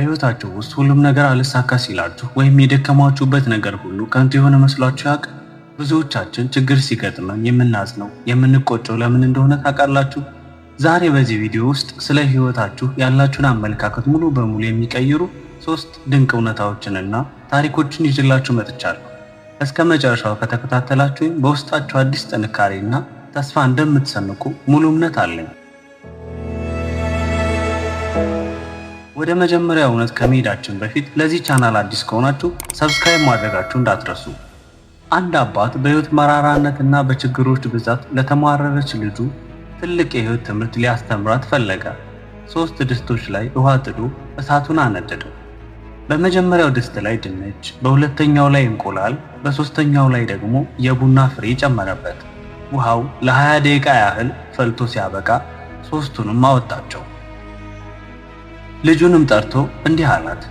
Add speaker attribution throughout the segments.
Speaker 1: በሕይወታችሁ ውስጥ ሁሉም ነገር አልሳካ ሲላችሁ ወይም የደከማችሁበት ነገር ሁሉ ከንቱ የሆነ መስሏችሁ ያውቅ? ብዙዎቻችን ችግር ሲገጥመን የምናዝነው፣ የምንቆጨው ለምን እንደሆነ ታውቃላችሁ? ዛሬ በዚህ ቪዲዮ ውስጥ ስለ ሕይወታችሁ ያላችሁን አመለካከት ሙሉ በሙሉ የሚቀይሩ ሶስት ድንቅ እውነታዎችንና ታሪኮችን ይዤላችሁ መጥቻለሁ። እስከ መጨረሻው ከተከታተላችሁኝ በውስጣችሁ አዲስ ጥንካሬና ተስፋ እንደምትሰንቁ ሙሉ እምነት አለኝ። ወደ መጀመሪያው እውነት ከመሄዳችን በፊት ለዚህ ቻናል አዲስ ከሆናችሁ subscribe ማድረጋችሁ እንዳትረሱ። አንድ አባት በሕይወት መራራነትና በችግሮች ብዛት ለተማረረች ልጁ ትልቅ የሕይወት ትምህርት ሊያስተምራት ፈለገ። ሶስት ድስቶች ላይ ውሃ ጥዶ እሳቱን አነደደው። በመጀመሪያው ድስት ላይ ድንች፣ በሁለተኛው ላይ እንቁላል፣ በሶስተኛው ላይ ደግሞ የቡና ፍሬ ጨመረበት። ውሃው ለ20 ደቂቃ ያህል ፈልቶ ሲያበቃ ሶስቱንም አወጣቸው። ልጁንም ጠርቶ እንዲህ አላት፣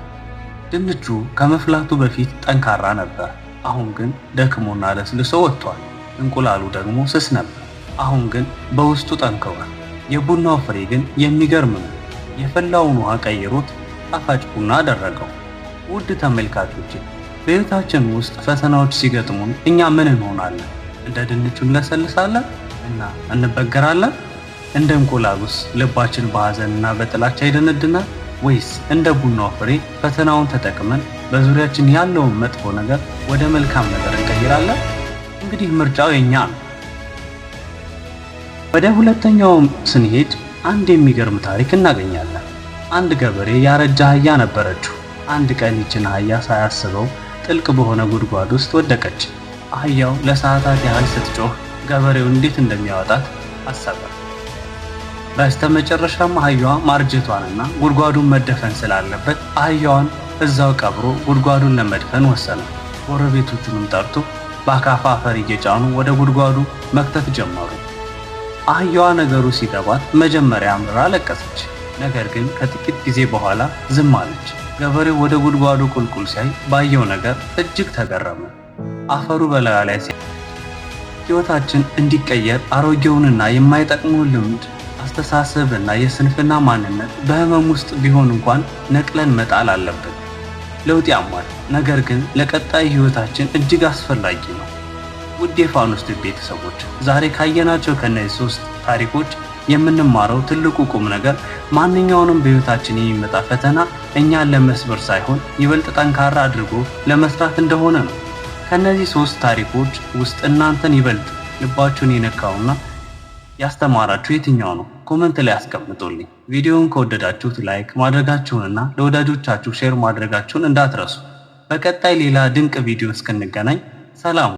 Speaker 1: ድንቹ ከመፍላቱ በፊት ጠንካራ ነበር፣ አሁን ግን ደክሞና ለስልሶ ወጥቷል። እንቁላሉ ደግሞ ስስ ነበር፣ አሁን ግን በውስጡ ጠንክሯል። የቡናው ፍሬ ግን የሚገርም ነው። የፈላውን ውሃ ቀይሮት ጣፋጭ ቡና አደረገው። ውድ ተመልካቾች፣ በሕይወታችን ውስጥ ፈተናዎች ሲገጥሙን እኛ ምን እንሆናለን? እንደ ድንቹ እንለሰልሳለን እና እንበገራለን? እንደ እንቁላሉስ ልባችን በሐዘንና በጥላቻ ይደነድናል? ወይስ እንደ ቡናው ፍሬ ፈተናውን ተጠቅመን በዙሪያችን ያለውን መጥፎ ነገር ወደ መልካም ነገር እንቀይራለን? እንግዲህ ምርጫው የኛ ነው። ወደ ሁለተኛውም ስንሄድ አንድ የሚገርም ታሪክ እናገኛለን። አንድ ገበሬ ያረጀ አህያ ነበረችው። አንድ ቀን ይችን አህያ ሳያስበው ጥልቅ በሆነ ጉድጓድ ውስጥ ወደቀች። አህያው ለሰዓታት ያህል ስትጮህ ገበሬው እንዴት እንደሚያወጣት አሰበ። በስተመጨረሻም አህያዋ ማርጀቷንና ጉድጓዱን መደፈን ስላለበት አህያዋን እዛው ቀብሮ ጉድጓዱን ለመድፈን ወሰነ። ጎረቤቶቹንም ጠርቶ በአካፋ አፈር እየጫኑ ወደ ጉድጓዱ መክተት ጀመሩ። አህያዋ ነገሩ ሲገባት መጀመሪያ አምርራ አለቀሰች። ነገር ግን ከጥቂት ጊዜ በኋላ ዝም አለች። ገበሬው ወደ ጉድጓዱ ቁልቁል ሲያይ ባየው ነገር እጅግ ተገረመ። አፈሩ በላዩ ላይ ሕይወታችን እንዲቀየር አሮጌውንና የማይጠቅመውን ልምድ፣ አስተሳሰብና የስንፍና ማንነት በህመም ውስጥ ቢሆን እንኳን ነቅለን መጣል አለብን። ለውጥ ያማል፣ ነገር ግን ለቀጣይ ሕይወታችን እጅግ አስፈላጊ ነው። ውድ የፋኖስ ቲዩብ ቤተሰቦች፣ ዛሬ ካየናቸው ከእነዚህ ሶስት ታሪኮች የምንማረው ትልቁ ቁም ነገር ማንኛውንም በሕይወታችን የሚመጣ ፈተና እኛን ለመስበር ሳይሆን ይበልጥ ጠንካራ አድርጎ ለመስራት እንደሆነ ነው። ከእነዚህ ሶስት ታሪኮች ውስጥ እናንተን ይበልጥ ልባችሁን የነካውና ያስተማራችሁ የትኛው ነው? Comment ላይ አስቀምጡልኝ። ቪዲዮውን ከወደዳችሁት like ማድረጋችሁንና ለወዳጆቻችሁ share ማድረጋችሁን እንዳትረሱ። በቀጣይ ሌላ ድንቅ ቪዲዮ እስክንገናኝ ሰላም።